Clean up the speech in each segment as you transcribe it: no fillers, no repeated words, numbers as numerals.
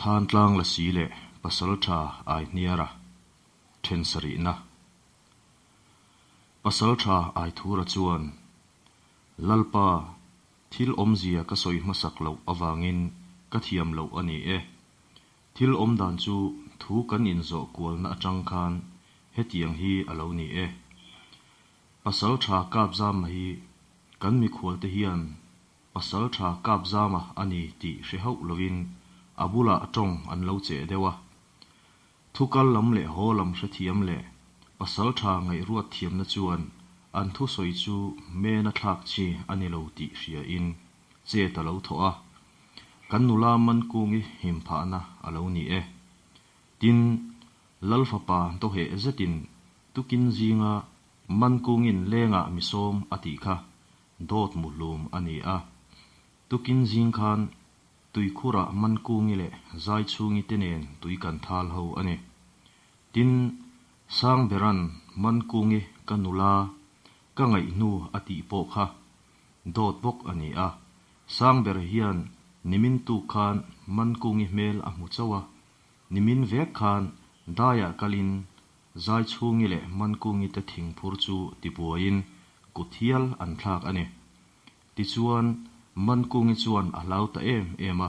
Thantlang Lasi leh Pasaltha Aihniara then sarihna. Pasaltha Aithura chuan, Lalpa, thil awmzia ka sawi hmasak loh avangin ka thiam loh a ni e. Thil awmdan chu thu kan inzawh kualna atang khan hetiang hi a lo ni e. Pasaltha Kapzama hi kan mikhualte hian Pasalṭha Kapzama a ni tih hre hauh lovin a bulah ṭawng an lo cheh deuh a. Thu kal lam leh haw lam hrethiam leh pasalṭha ngaihruat thiamna chuan an thusawi chu mena thlak chi a ni lo tih hriain chet a lo thawh a. Kan nula Mankungi him phahna a lo ni e. Tin, Lal fapa dawheh zetin tukin zinga Mankungin lengah mi sawm a tih kha Dawt muhlum a ni a. Tukin zing khan tuikhurah Mankungi leh Zaichhungi te nen tui kan thal ho a ni. Tin, Sangberan Mankungi ka nula ka ngaih hnu a tih pawh kha dawt bawk a ni a. Sangbera hian nimin tuk khan Mankungi hmel a hmu chauh a, nimin vek khan daiah kalin Zaichhungi leh Mankungi te thingphur chu tibuaiin kut hial an thlak a ni. Tichuan, Mankungi chuan a hlau ta em em a,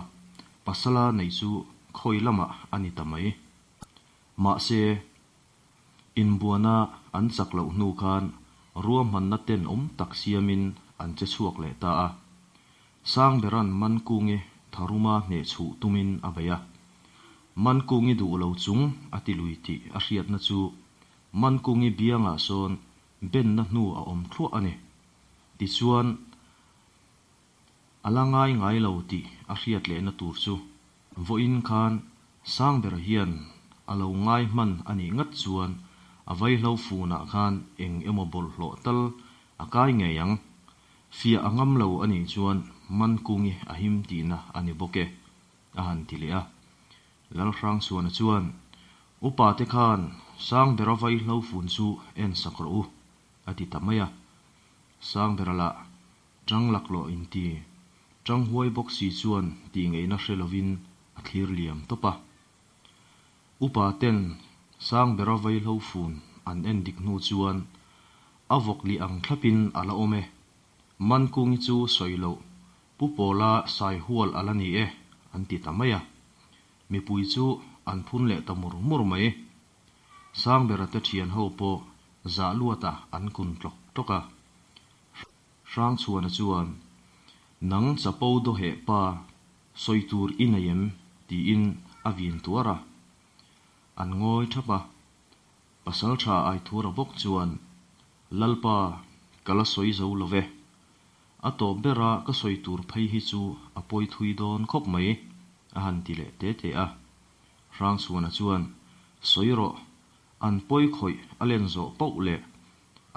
pasala neih chu khawi lamah a ni ta mai. Mahse, inbuana an chak loh hnu khan ruahmanna tenawm tak siamin an che chhuak leh ta a. Sangberan Mankungi tharuma hnehchhuh tumin a bei a. Mankungi duh lo chung a ti lui tih a hriatna chu Mankungi biangah sawn benna hnu a awm thluah a ni. Tichuan, a la ngai ngai lo tih a hriat lehna tur chu vawiin khan Sangbera hian a lo ngai hman a nih ngat chuan a vaihlo funah khan eng emaw bawlhhlawh tal a kai ngei ang. Fiah a ngam lo a nih chuan Mankungi a him tihna a ni bawk e, a han ti leh a. Lalhrangchhuana chuan, Upa te khan Sangbera vaihlo fun chu en sak rawh u, a ti ta mai a. Sangbera lah tang laklawh inti, tang huai bawk si chuan tih ngeihna hre lovin a thlir liam tawp a. Upa ten Sangbera vaihlo fun an en dik hnu chuan a vawk li ang thlapin a la awm e. Mankungi chu sawi loh Pu Pawla sai hual a la ni e, an ti ta mai a. Mipui chu an phun leh ta mur mur mai. Sangbera te thian ho pawh zah luatah an kun tlawk tlawk a. Hrangchhuana chuan, Nang chapo dawheh pa, sawi tur i nei em? tiin a vin tuar a. An ngawi thap a. Pasaltha Aithura bawk chuan, Lalpa, ka la sawi zo lo ve. A tawp bera ka sawi tur phei hi chu a pawi thui dawn khawp mai, a han ti leh te te a. Hrangchhuana chuan, Sawi rawh, an pawi khawih a len zawh pauh leh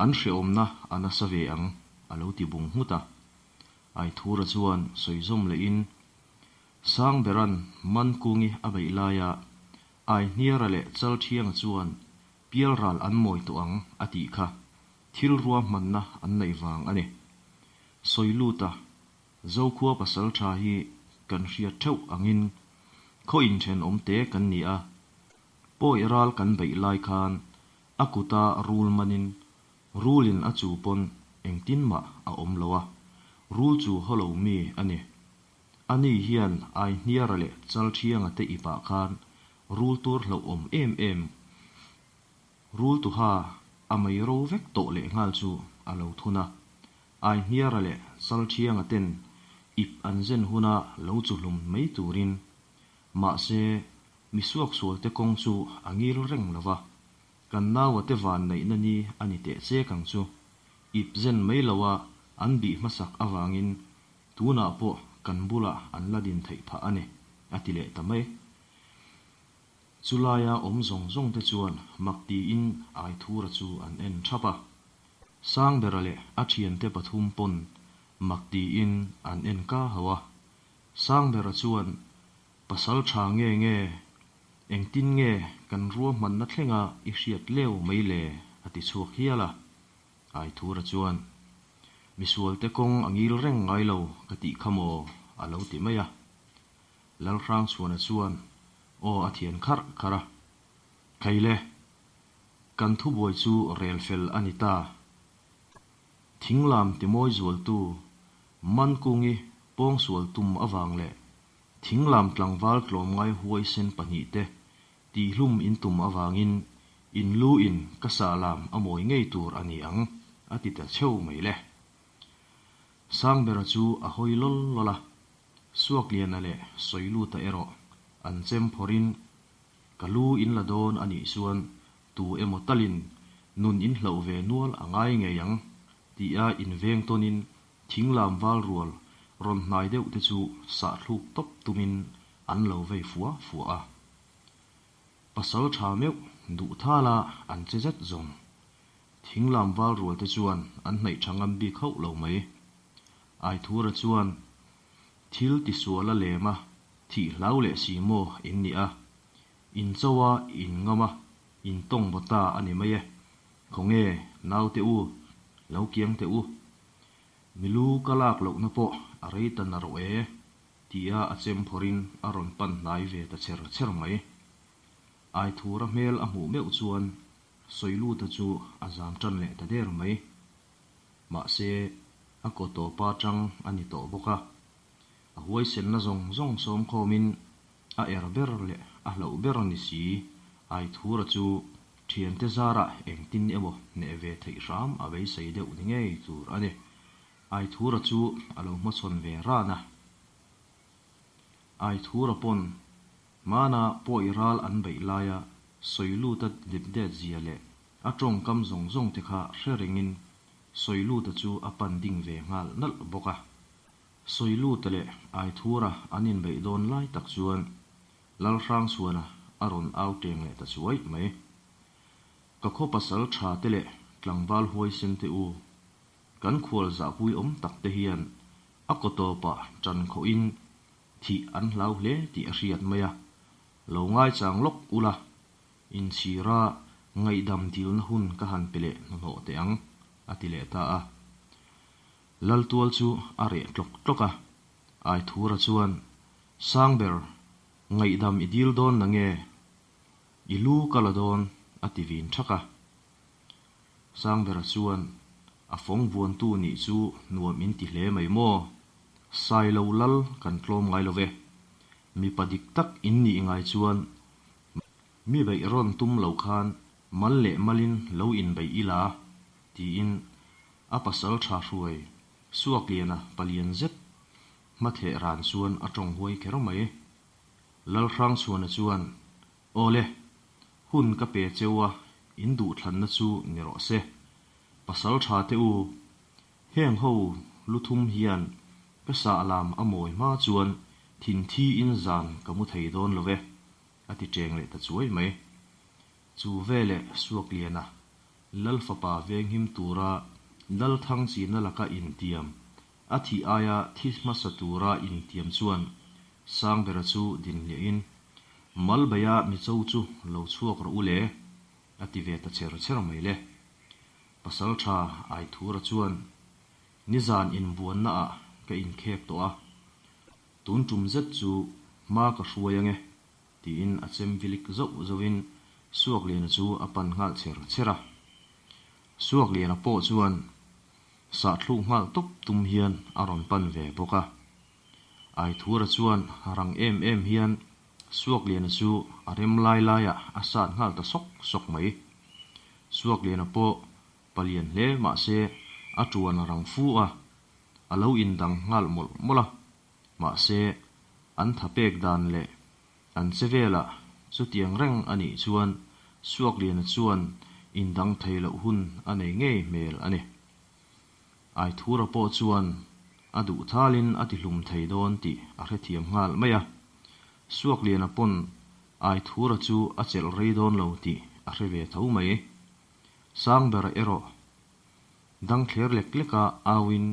an hrehawmna a nasa ve ang, a lo ti bung nghut a. Aithura chuan sawi zawm lehin, Sangberan Mankungi a beih laia Aihniara leh Chalthianga chuan pialral an mawi tawh ang a tih kha thil ruahmanna an neih vang a ni. Sawiluta Zokhua pasaltha hi kan hriat theuh angin khaw inthenawm te kan ni a, pawi ral kan beih lai khan a kuta rul manin rulin a chu pawn engtin mah a awm lo a, rul chu hawlo mi a ni. Ani hian Aihniara leh Chalthianga te ipah khan rul tur hlauhawm em em Rultuha a mei ro vek tawh leh nghal chu a lo thun a, Aihniara leh Chalthianga ten ip an zen huna lo chuhlum mai turin. Mahse, mi suaksualte kawng chu a ngil reng lo va, kan naua te van neihna ni a ni teh chek ang chu. Ip zen mai loa an bih hmasak avangin Tunah pawh kan bulah an la din theih phah a ni, a ti leh ta mai. Chulaia awm zawng zawng te chuan mak tiin Aithura chu an en thap a. Sangbera leh a thiante pathum pawn mak tiin an en ka ho a. Sangbera chuan, Pasal tha nge nge, engtin nge kan ruahmanna thlenga i hriat leu mai le? a ti chhuak hial a. Aithura chuan, Misualte kawng a ngil reng ngai lo ka tih kha maw? a lo ti mai a. Lalhrangchhuana chuan, Aw a thian kharh kharh a. Khaile, kan thubuai chu rel fel a ni ta. Thinglam timawi zualtu Mankungi pawngsual tum avang leh Thinglam tlangval tlawmngai huaisen pahnihte tihlum in tum avangin in lu in ka sahlam a mawi ngei tur a ni ang, a ti ta cheu mai le. Sangbera chu a hawi lawl lawl a, Suakliana leh Sawiluta erawh an chem phawrhin ka lu in la dawn a nih chuan tu emaw talin nun in hloh ve nual a ngai ngei ang tia inveng tawnin thinglam val rual rawn hnai deuh te chu sahthluk tawp tumin an lo vei fua fua a. Pasal tha meuh duh thala an che zet zawng. Thinglam val rual te chuan an hnaih tha ngam bik hauh lo mai. Aithura chuan thil tisual a lem a, thih hlau leh si maw in ni a. In cho a, in ngam a, in tawng baw ta a ni mai e. Khawnge, naute u, lo kiang teh u. Milu ka lak lohna pawh a rei ta na rawh e, tia a chem phawrhin a rawn pan hnai ve ta cher cher mai. Aithura hmel a hmuh meuh chuan Sawiluta chu a zam tan leh ta der mai. Mahse, a kaw tawpa tang a ni tawh bawk a. A huaisenna zawng zawng sawmkhawmin a er ber leh a hlauh ber ni si, Aithura chu thiante zarah engtin emaw hneh ve theih hram a beisei deuh ni ngei tur a ni. Aithura chu a lo hmachhawn ve ran a. Aithura pawn Hmana pawi ral an beih laia Sawiluta depdet zia leh a tawngkam zawng zawng te kha hre rengin Sawiluta chu a pan ding ve nghal nalh bawk a. Sawiluta leh Aithura an inbeih dawn lai tak chuan Lalhrangchhuana a rawn au teng leh ta chuai mai. Ka khaw pasal tha te leh tlangval huaisen te u, kan khual zahpui awm tak te hian a kaw tawpah tan khawhin Thih an hlau hle tih a hriat mai a, lo ngaichang lawk ula, inchhira ngaihdam dilna hun ka han pe leh hnahnawh teh ang, a ti leh ta a. Laltual chu a reh tlawk tlawk a, Aithura chuan, Sangber, ngaihdam i dil dawn na nge? I lu ka la dawn, a ti vin thak a. Sangbera chuan, A fawng vuantu nih chu nuam in ti hle mai maw? Sailo lal kan tlawm ngai lo ve. Mipa dik tak in nih ngai chuan mi beih rawn tum lo khan mal leh malin lo inbeih ila, tiin a pasal tha hruai Suakliana palian zet hmatheh ran chuan a tawng huai kher mai. Lalhrangchhuana chuan, Awle, hun ka pe cheu a, in duhthlanna chu ni rawh se. Pasal tha te u, heng ho lu thum hian ka sah lam a mawi hma chuan thin thi in zan ka mu thei dawn lo e, a ti cheng leh ta chuai mai. Chu veleh Suakliana, Lal fapa venghim tura Lal Thangchina laka intiam, a thih aia thi hmasa tura intiam chuan Sangbera chu dinhliahin, Malbeia micho chu lo chhuak rawh u le, a ti ve ta cher cher mai le. Pasaltha Aithura chuan, Nizan inbuanna ah ka inkhek tawh a, tun tum zet chu hma ka hruai ange, tiin a chem vilik zauh zauhin Suakliana chu a pan nghal cher cher a. Suakliana pawh chuan sahthluk nghal tawp tum hian a rawn pan ve bawk a. Aithura chuan rang em em hian Suakliana chu a rem lai laiah a sat nghal ta sawk sawk mai. Suakliana pawh palian hle mahse a tuan a rang fu a, a lo indang nghal mawlh mawlh a. Mahse an tha pek dan leh an che velah chutiang reng a nih chuan Suakliana chuan indang thei loh hun a nei ngei hmel a ni. Aithura pawh chuan a duh thalin a tihlum thei dawn tih a hrethiam nghal mai a. Suakliana pawn Aithura chu a chelh rei dawn lo tih a hre ve tho mai. Sangbera erawh dang thler lek leka auin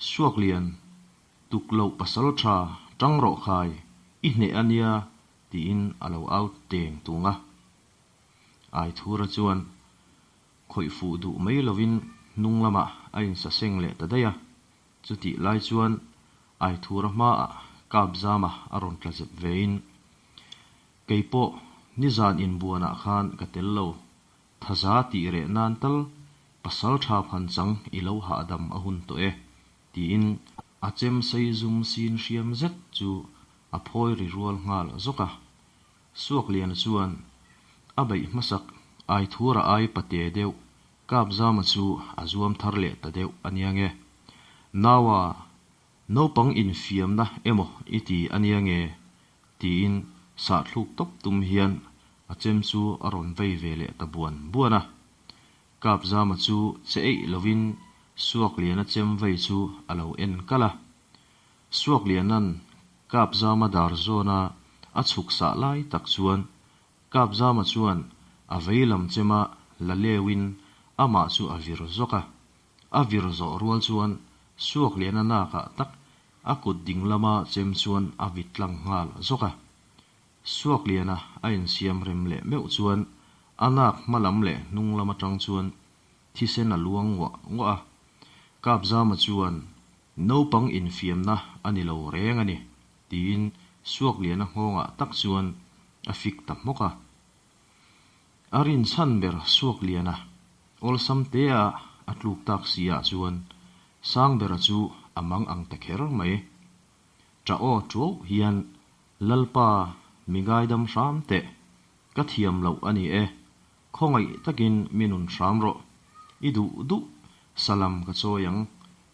Suaklian, tuk loh pasal tha tang rawh khai, i hneh a nia tiin a lo au teng tung a. Aithura chuan Khawih fuh duh mai lovin hnung lamah a insaseng leh ta daih a, chutih lai chuan Aithura hmaah Kapzama a rawn tla zep vein. Kei pawh nizan inbuanah khan ka tel lo, thaza tih reh nan tal pasalṭha phanchang i lo hahdam a hun tawh e, tiin a chem sei zum sin hriam zet chu a phawi ri rual nghal zawk a. Suakliana chuan a beih hmasak Aithura ai pate deuh Kapzama chu a zuam thar leh ta deuh a nia nge. Naua, naupang infiamna emaw i ti a nia nge? tiin sahthluk tawp tum hian a chem chu a rawn vei ve leh ta buan buan a. Kapzama chu che eih lovin Suakliana chem vei chu a lo en kalh a. Suakliana'n Kapzama dar zawna a chhuk sah lai tak chuan Kapzama chuan a vei lam chema la leuin amah chu a vir zawk a. A vir zawh rual chuan Suakliana nakah tak a kut ding lama chem chuan a vit tlang nghal zawk a. Suakliana a insiam rem leh meuh chuan a nak hma lam leh hnung lam atang chuan thisen a luang nguah nguah a. Kapzama chuan naupang infiamna a ni lo reng a ni tiin Suakliana nghawngah tak chuan a fik ta hmawk a. A rinchhan ber Suakliana awlsam tea a tluk tak si ah chuan Sangbera chu a mang ang ta kher mai. Ṭah aw ṭuauh hian Lalpa mi ngaidam hram teh, ka thiam loh a ni e, khawngaih takin mi nun hram rawh, i duh duh salam ka chawi ang,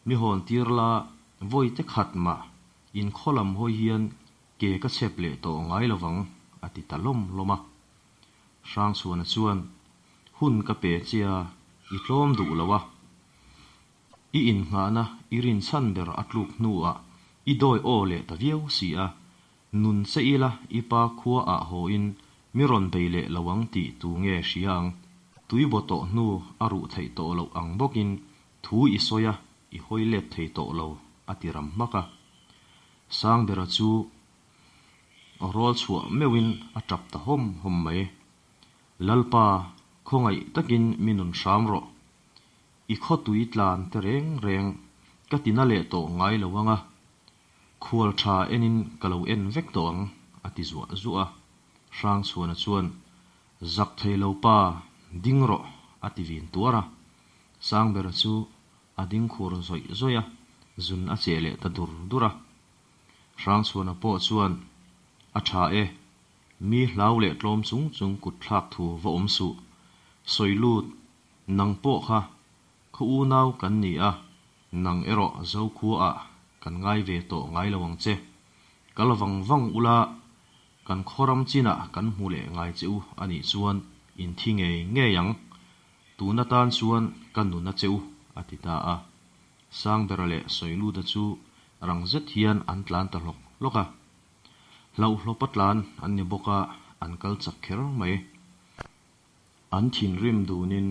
mi hawn tir la vawi te khat mah in khaw lam hawi hian ke ka chep leh tawh ngai lovang a ti ta lawm lawm a. Hrangchhuana chuan, Hun ka pe che a, i tlawm duh lo a. I innghahna i rinchhan ber a tluk hnuah i dawi aw leh ta viau si a, nun che ila i pa khua ah haw in mi rawn bei leh lo ang tih tu nge hria ang? Tui baw tawh hnu a ruh theih tawh loh ang bawkin thu i sawi a, i hawi let thei tawh lo a ti ram hmak a. Sangbera chu rawl chhuah meuhin a tap ta hawm hawm mai. Lalpa, khawngaih takin mi nun hram rawh. I khawtui tlan te reng reng ka ti na leh tawh ngai lo ang a, khual tha enin ka lo en vek tawh ang, a ti zuah zuah a. Hrangchhuana chuan, Zak thei lo pa, ding rawh, a ti vin tuar a. Sangbera chu a ding khur zawih zawih a, zun a cheh leh ta dur dur a. Hrangchhuana pawh chuan, A tha e, mi hlau leh tlawm chung chung kut thlak thu va awm suh, sawi lut, nang pawh kha khaw unau kan ni a, nang erawh Zokhuaah kan ngai ve tawh ngai lo ang che. Kal vang vang ula, kan khawram chinah kan hmu leh ngai che u a nih chuan in thi ngei ngei ang. Tun atan chuan ka nun a che u, a ti ta a. Sangbera leh Sawiluta chu rang zet hian an tlan ta hlawk hlawk a. Hlauhlawpa tlan an ni bawk a, an kal chak kher mai. An thinrim dunin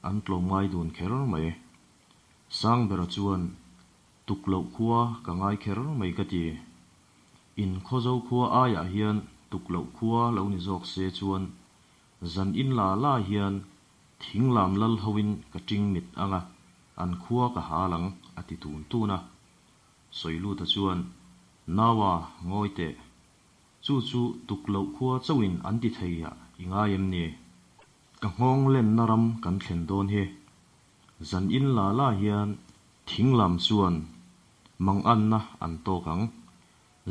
an tlawmngai dun kher mai. Sangbera chuan, Tuk loh khua ka ngai kher mai ka ti. In khawzo khua aiah hian tuk loh khua lo ni zawk se chuan Zan in la la hian thing lam lal hoin ka ting mit ang a, an khua ka hal ang, a ti tun tun a. Sawiluta chuan, Naua, ngawi teh. Chu chu tuk loh khua chauhin an ti thei a i ngai em ni? Ka nghawng lenna ram kan thlen dawn hi. Zan in la la hian thing lam chuan manganna an tawk ang.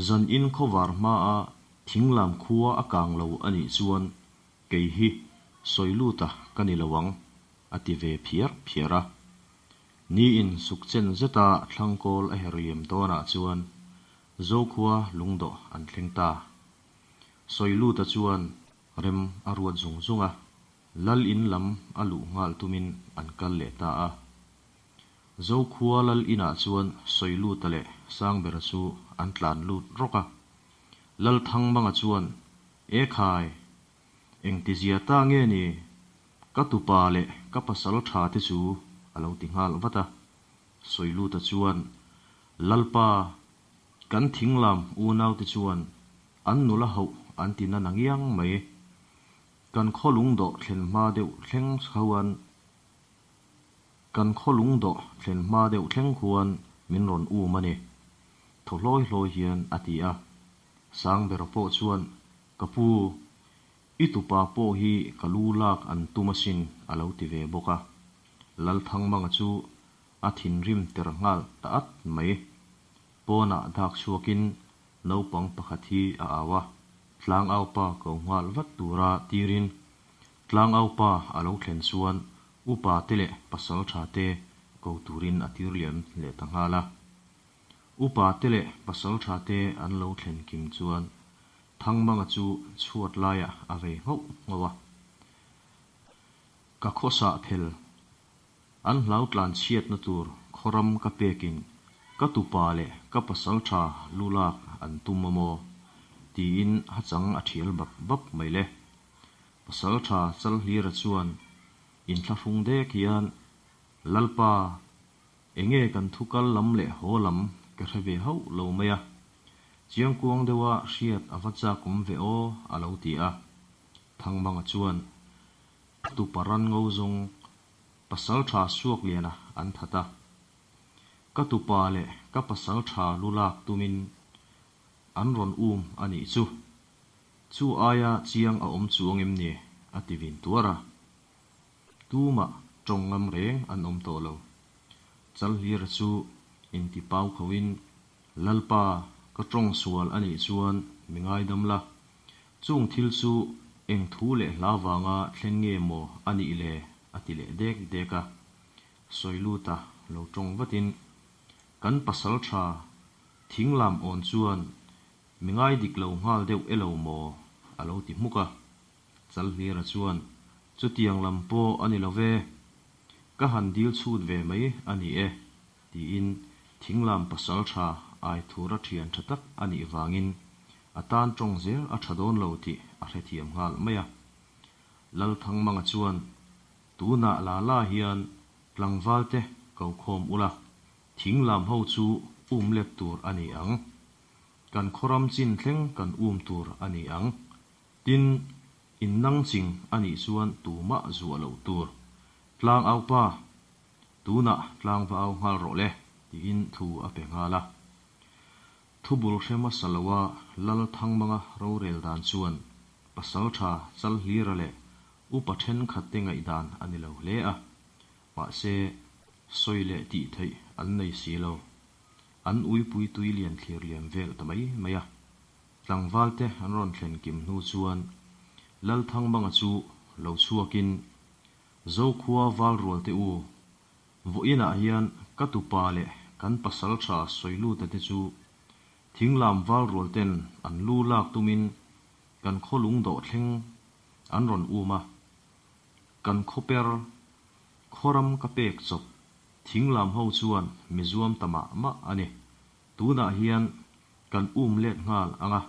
Zan in khawvar hmaa thinglam khua a kang lo a nih chuan kei hi Sawiluta ka ni lo ang, a ti ve phiar phiar a. Niin sukchen zeta thlangkawl a her liam dawnah chuan Zokhua lungdawh an thleng ta. Sawiluta chuan rem a ruat zung zung a, Lal in lam a luh nghal tumin an kal leh ta a. Zokhua lal inah chuan Sawiluta leh Sangbera chu an tlan lut rawk a. Lal Thangmanga chuan, E khai! Engtizia ta nge ni? Ka tupa leh ka pasal tha te chu a lo ti nghal vat a. Sawiluta chuan, Lalpa, kan thinglam unaute chuan an nula hauh an ti na nangiang mai. Kan khaw lungdawh thlen hma deuh thleng khuan Kan khaw lungdawh thlen hma deuh thleng khuan min rawn um a ni. Thaw hlawi hlawi hian a ti a. Sangbera pawh chuan, Ka pu, I tupa pawh hi ka lu lak an tum asin a lo ti ve bawk a. Lalthangmanga chu a thinrim ter nghal ta at mai. Pawnah dak chhuakin naupang pakhat hi a au a, tlangaupa ko nghal vat tura tirin tlangaupa a lo thlen chuan upa te leh pasaltha te ko turin a tir liam leh ta nghal a. Upa te leh pasaltha te an lo thlen kim chuan Thangmanga chu chhuat laiah a vei nghauh nghauh a. Ka khawsah phel An hlau tlan chhiatna tur khawram ka pekin ka tupa leh ka pasaltha lu lak an tum a maw? tiin hachang a thial bap bap mai le. Pasaltha Chalhlira chuan inthlahrung dek hian, Lalpa, enge kan thu kal lam leh haw lam ka hre ve hauh lo mai a, chiangkuang deuha hriat a va chak awm ve aw a lo ti a. Thangmanga chuan, Ka tupa ran ngo zawng Pasalṭha Suakliana an that a. Ka tupa leh ka pasalṭha lu lak tumin an rawn um a nih chu. Chu aia chiang a awm chuang em ni? a ti vin tuar a. Tumah tawng ngam reng an awm tawh lo. Chalhlira chu inti pau khoin, Lalpa, ka tawng sual a nih chuan mi ngaidam la. Chung thil chu eng thu leh hla vanga thleng nge maw a nih le? a ti leh dek dek a. Sawiluta lo tawng vatin, Kan pasaltha thinglam awn chuan mi ngai dik lo nghal deuh e lo maw? a lo ti hmuk a. Chalhlira chuan, Chutiang lam pawh a ni lo ve. Ka han dil chhut ve mai a ni e, tiin thinglam pasaltha Aithura thian tha tak a nih vangin a tan tawng zel a tha dawn lo tih a hrethiam nghal mai a. Lalthangmanga chuan, Tunah la la hian tlangvalte ko khawm ula, thinglam ho chu um let tur a ni ang. Kan khawram chin thleng kan um tur a ni ang. Tin, in nang ching a nih chuan tumah zuah loh tur. Tlang aupa, tunah tlang va au nghal rawh le, tiin thu a pe nghal a. Thu bul hre hmasa loa Lal Thangmanga rorel dan chuan Pasaltha Chalhlira leh upa thenkhatte ngaihdan a ni lo hle a, mahse sawi leh tih theih an nei si lo. An uipui tui lian thlir liam vel ta mai mai a. Tlangvalte an rawn thlen kim hnu chuan Lal Thangmanga chu lo chhuakin, Zokhua Valrualte u, Vawiinah hian ka tupa leh kan pasaltha Sawiluta te chu thinglam valrual ten an lu lak tumin kan khaw lung dawh thleng an rawn um a. Kan khawper khawram ka pek chawp thinglam ho chuan mi zuam ta mah mah a ni. Tunah hian kan um let nghal ang a,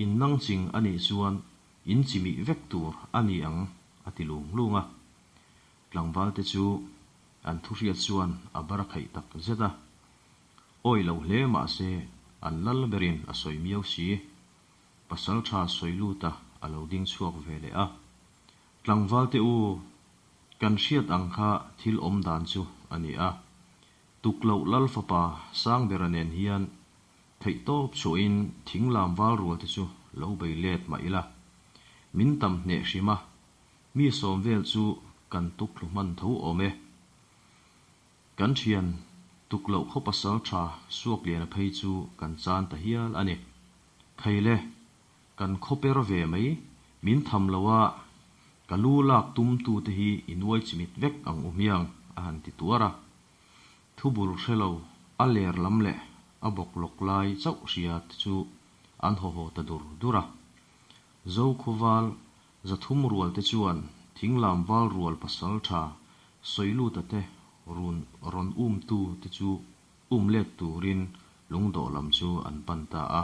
in nang ching a nih chuan in chimih vek tur a ni ang a ti lung lung a. Tlangvalte chu an thuhriat chuan a bar a khaih tak zet a. Awi lo hle mahse an lal berin a sawi miau si. Pasaltha sawi lut a a lo ding chhuak ve leh a. Tlangvalte u, kan hriat ang kha thil awm dan chu a ni a. Tukloh lal fapa Sangbera nen hian theihtawp chhuahin thinglam val rualte chu lo bei let mah ila. Min tam hneh hrim a, Mi sawm vel chu kan tuk thlu hman tho awm e. Kan thian tuk loh khaw pasal tha Suakliana phei chu kan chan ta hial a ni. Khaile, kan khaw per ve mai, min tham lo a, ka lu lak tum tu te hi i nuai chimit vek ang u hmiang a han ti tuar a. Thu bul hre lo, a ler lam leh a bawk lawk lai chauh hria te chu an haw haw ta dur dur a. Zokhawval 300 rualte chuan thinglam val rual pasaltha Sawiluta te run rawn umtu te chu um let turin lungdawh lam chu an pan ta a.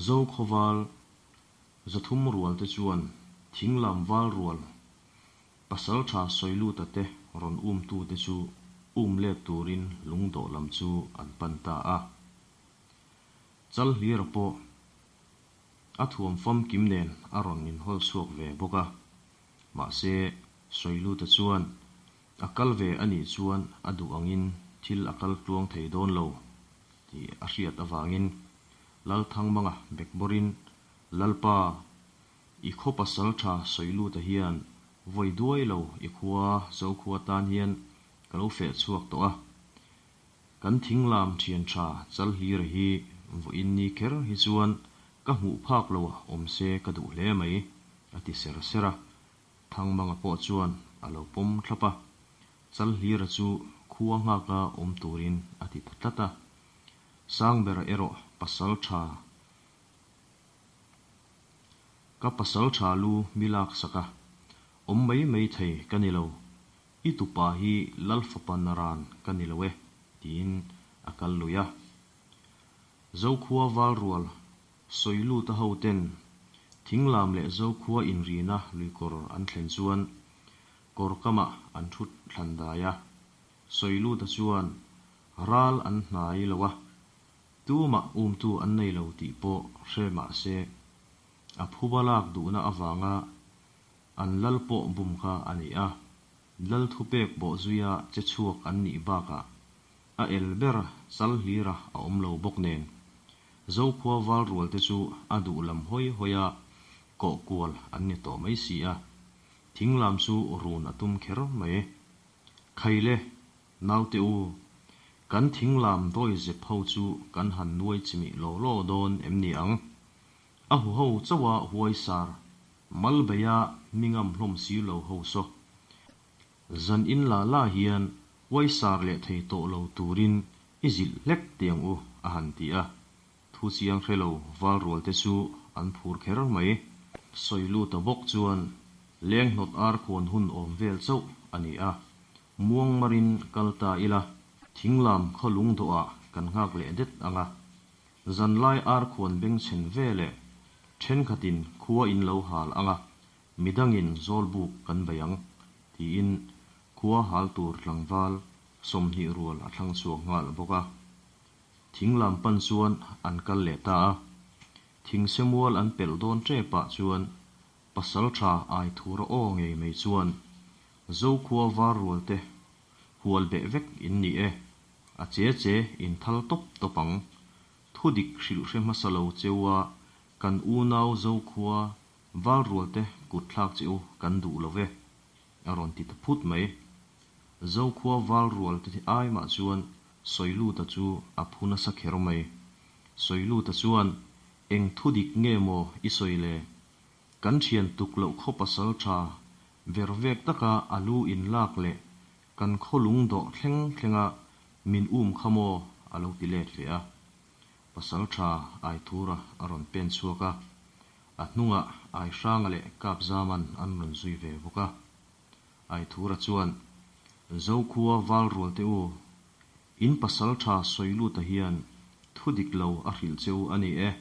Zokhawval 300 rualte chuan thinglam val rual pasaltha Sawiluta te rawn umtu te chu um let turin lungdawh lam chu an pan ta a. Chalhlira pawh A thuam famkim nen a rawn inhawl chhuak ve bawk a. Mahse, Sawiluta chuan a kal ve a nih chuan a duh angin thil a kal tluang thei dawn lo tih a hriat avangin Lalthangmanga bekbawrin, Lalpa, I khaw pasalṭha Sawiluta hian vawi duai lo i khua Zokhua tan hian ka lo feh chhuak tawh a. Kan thinglam ṭhian ṭha Chalhlira hi vawiin ni kher hi chuan ka hmuh phak lo a awm se ka duh hle mai, a ti ser ser a. Thangmanga pawh chuan a lo pawm thlap a. Chalhlira chu khua nghaka awm turin a ti ta tlat a. Sangbera erawh pasalṭha Ka pasalṭha lu mi laksak a, awm mai mai thei ka ni lo, i tupa hi Lal fapa naran ka ni lo e, tiin a kal lui a. Zokhua Valrual Sawiluta hoten Thinglam leh Zokhua inrina luikawr an thlen chuan kawr kamah an thut thlan dai a. Sawiluta chuan ral an hnai lo a, Tumah umtu an nei lo tih pawh hre mah se, a phuba lak duhna avanga an lal pawh bum kha a ni a. Lal thupek bawhzuia che chhuak an nih bakah a el ber chal hlira a awm lo bawk nen, Zokhua valrualte chu a duh lam hawi hawia kawh kual an ni tawh mai si a. Thinglam chu run a tum kher mai. Khaile, naute u, kan thinglam dawizep ho chu kan han nuai chimih law law dawn em ni ang? A huho chauha huaisar, mal beia mi ngam hlawm si lo ho saw. Zan in la la hian huaisar leh thei tawh lo turin i zilh hlek tiang u, a han ti a. Thu chiang hre lo valrualte chu an phur kher mai. Sawiluta bawk chuan leng hnawt ar khuan hun awm vel chauh a ni a, muang marin kal ta ila, thinglam khaw lung dawhah kan nghak leh det ang a, zanlai ar khuan bengchhen veleh thenkhatin khua in lo hal ang a, midangin zawlbuk kan bei ang, tiin khua hal tur tlangval 20 rual a thlang chhuak nghal bawk a. Thing lam pan chuan an kal leh ta a. Thingse mual an pelh dawn ṭepah chuan Pasalṭha Aithura aw ngei mai chuan, Zokhua var rualte hual beh vek in ni e, a che che in thal tawp tawp ang. Thu dik hrilh hre hmasa lo cheu a kan unau Zokhua val rualte kut thlak che u kan duh lo ve, a rawn ti ta phut mai. Zokhua val rualte ai mah chuan Sawiluta chu a phu nasa kher mai. Sawiluta chuan, Eng thu dik nge maw i sawi le? Kan thian tuk loh khaw pasal tha ver vek taka a lu in lak leh kan khaw lung dawh thleng thlenga min um kha maw? a lo ti let ve a. Pasal tha Aithura a rawn pen chhuak a, a hnungah Aihranga leh Kapzaman an rawn zui ve bawk a. Aithura chuan, Zokhua Valrual te u, in pasaltha Sawiluta hian thu dik lo a hrilh che u a ni e.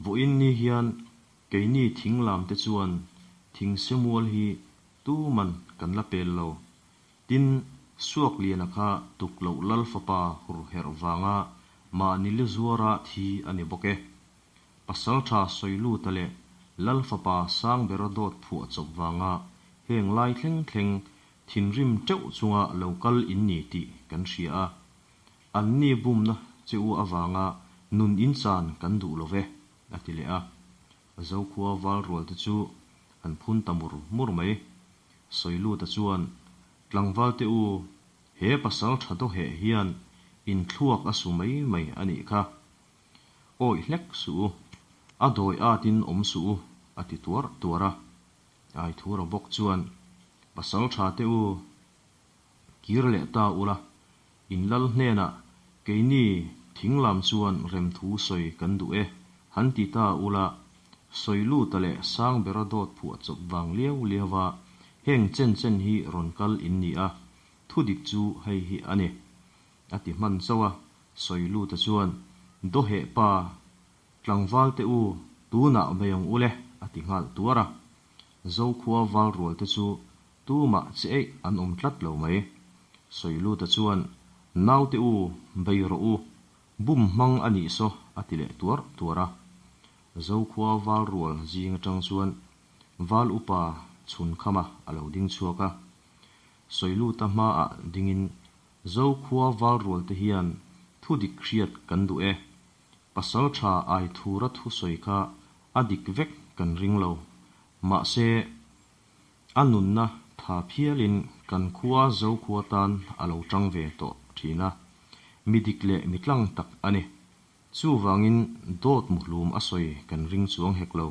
Vawiin ni hian keini thinglam te chuan thingsemual hi tuman kan la pel lo. Tin, Suakliana kha tuk loh Lal fapa hurherh vanga mahni lu zuara thi a ni bawk e. Pasalṭha Sawiluta leh Lal fapa Sangbera dawt phuah chawp vanga heng lai thleng thleng thinrim teuh chunga lo kal in ni tih kan hria a. Anni bumna che u avanga nun inchan kan duh lo ve, a ti leh a. Zokhua valrualte chu an phun ta mur mur mai. Sawiluta chuan, Tlangvalte u, he pasalṭha dawheh hian inthluak a su mai mai a nih kha. Awih hlek suh u, a dawi atin awm suh u, a ti tuar tuar a. Aithura bawk chuan, Pasal tha te u, kir leh ta ula, in lal hnenah keini thing lam chuan remthu sawi kan duh e, han ti ta ula, Sawiluta leh Sangbera dawt phuah chawp vang liau liau a, heng chen chen hi rawn kal in ni a, thudik chu hei hi a ni. A ti hman chauh a, Sawiluta chuan, Dawheh pa, tlangval te u, tunah bei ang ule, a ti nghal tuar a. Zokhua val rual te chu tumah che eih an awm tlat lo mai. Sawiluta chuan, Naute u, bei rawh u, bum hmang a nih saw, a ti leh tuar tuar a. Zokhua val rual zing atang chuan val upa Chhunkhama a lo ding chhuak a. Sawiluta hmaah dingin Zokhua valrual te hian thu dik hriat kan duh e. Pasal tha Aithura thu sawi kha a dik vek kan ring lo. Mahse, a nunna tha phialin kan khua Zokhua tan a lo tang ve tawh thin a, mi dik leh mi tlang tak a ni. Chuvangin dawt muhlum a sawi kan ring chuang hek lo.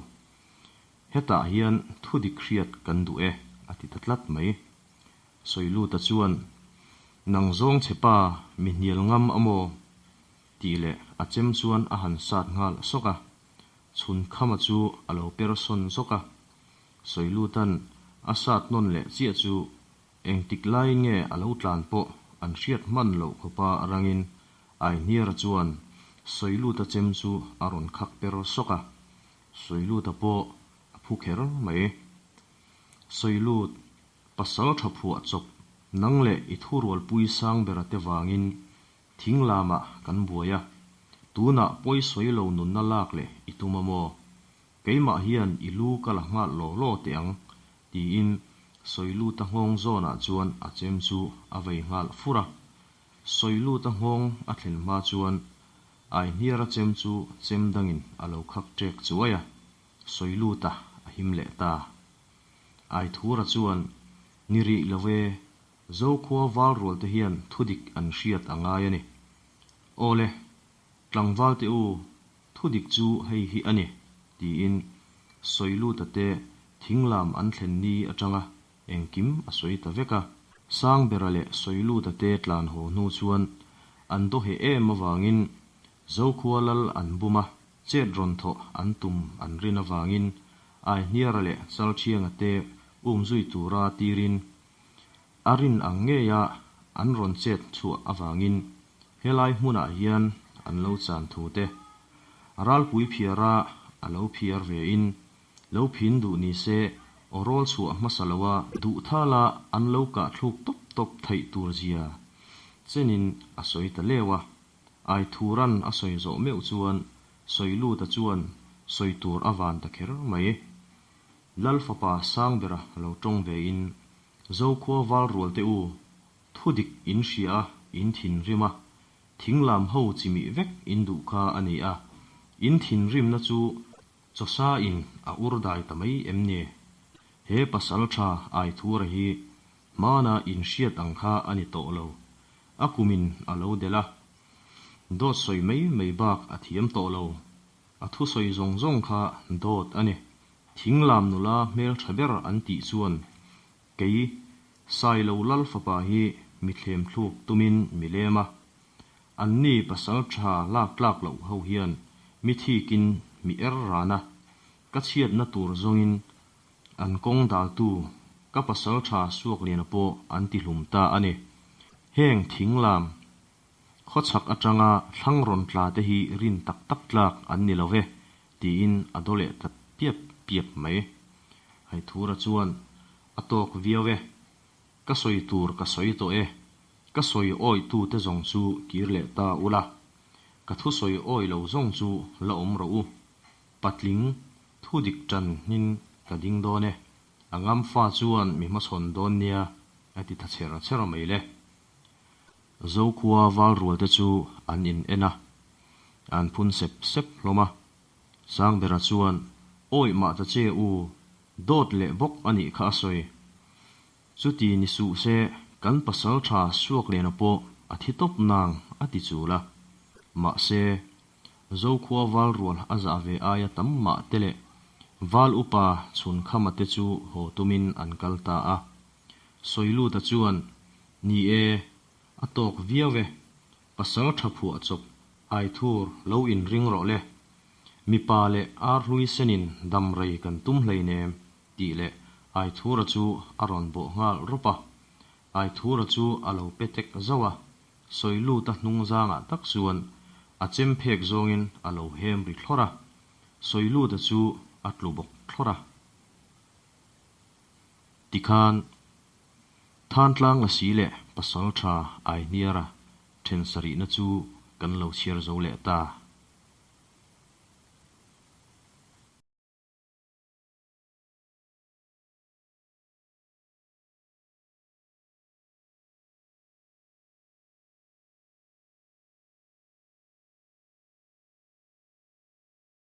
Hetah hian thudik hriat kan duh e, a ti ta tlat mai. Sawiluta chuan, Nang zawng che pa, mi hnial ngam a maw? tih leh a chem chuan a han sat nghal sawk a. Chhunkhama chu a lo per sawn zawk a. Sawilutan a sat nawn leh chiah chu engtik laiin nge a lo tlan pawh an hriat hman loh khawpa rangin Aihniara chuan Sawiluta chem chu a rawn khak per sawk a. Sawiluta pawh a phu kher mai. Sawilut, pasal tha phuah chawp, nang leh i thurualpui sang bera te vangin thing lamah kan buai a, tunah pawi sawi lo nunna lak leh i tum a maw? Keimah hian i lu ka la nghal law law teh ang, tiin Sawiluta nghawng zawnah chuan a chem chu a vei nghal fur a. Sawiluta nghawng a thlen hma chuan Aihniara chem chu chem dangin a lo khak ṭek chuai a. Sawiluta a him leh ta. Aithura chuan, Ni rih lo e, Zokhua valrual te hian thudik an hriat a ngai a ni. Awle, tlangval te u, thudik chu hei hi a ni, tiin Sawiluta te thinglam an thlen ni atanga engkim a sawi ta vek a. Sangbera leh Sawiluta te tlan haw hnu chuan an dawheh em avangin Zokhua lal an bum a, Chet rawn thawh an tum an rin avangin Aihniara leh Chalthianga te umzui tura tirin a rin ang ngeia an rawn chet chhuah avangin helai hmunah hian an lo chan thu te ralpui phiara a lo phiar vein lo phin duh ni se aw rawl chhuah hmasa loa duh thala an lo kah thluk tawp tawp theih tur zia chenin a sawi ta leu a. Aithuran a sawi zawh meuh chuan Sawiluta chuan sawi tur a van ta kher mai. Lal fapa Sangbera lo tawng ve in, Zokhua val rual te u, thudik in hria a, in thinrim a, thinglam ho chimih vek in duh kha a ni a, in thinrimna chu chawsa in a ur dai ta mai em ni? He pasaltha Aithura hi Hmana in hriat ang kha a ni tawh lo. A kumin a lo delh a. Dawt sawi mai mai bak a thiam tawh lo. A thusawi zawng zawng kha dawt a ni. Thinglam nula hmel tha ber an tih chuan kei Sailo Lal fapa hi mi thlem thluk tumin mi lem a. Anni pasal tha lak tlak loh ho hian mi thikin mi er ran a. Ka chhiatna tur zawngin An kawng daltu ka pasal tha Suakliana pawh an ti hlum ta a ni. Heng thing lam khawchhak atanga thlang rawn tla te hi rin tak tak tlak an ni lo ve, tiin a daw leh ta piap piap mai. Haithura chuan, A tawk viau e. Ka sawi tur ka sawi tawh e. Ka sawi awihtu te zawng chu kir leh ta ula. Ka thusawi awih lo zawng chu la awm rawh u. Patling, thu dik tan hnin ka ding dawn e, a ngam fa chuan mi hmachhawn dawn nia, a ti ta cher cher mai le. Zokhua val rual te chu an in en a, an phun sep sep hlawm a. Sangbera chuan, Awih mah ta che u, dawt leh bawk a nih kha a sawi. Chuti ni suh se, kan pasal tha Suakliana pawh a thi tawp nang, a ti chul a. Mahse, Zokhua val rual a zah ve aia tam mah te leh val upa Chhunkhama te chu haw tumin an kal ta a. Sawiluta chuan, Ni e, a tawk viau e, pasal tha phuah chawp Aithur lo inring rawh le. Mipa leh arhlui senin dam rei kan tum hleinem, tih leh Aithura chu a rawn bawh nghal rawp a. Aithura chu a lo pe tek zauh a, Sawiluta hnungzangah tak chuan a chem phek zawngin a lo hem ri thlawrh a, Sawiluta chu a tlu bawk thlawrh a. Tikhan, Thantlang Lasi leh Pasaltha Aihniara then sarihna chu kan lo chhiar zo leh ta.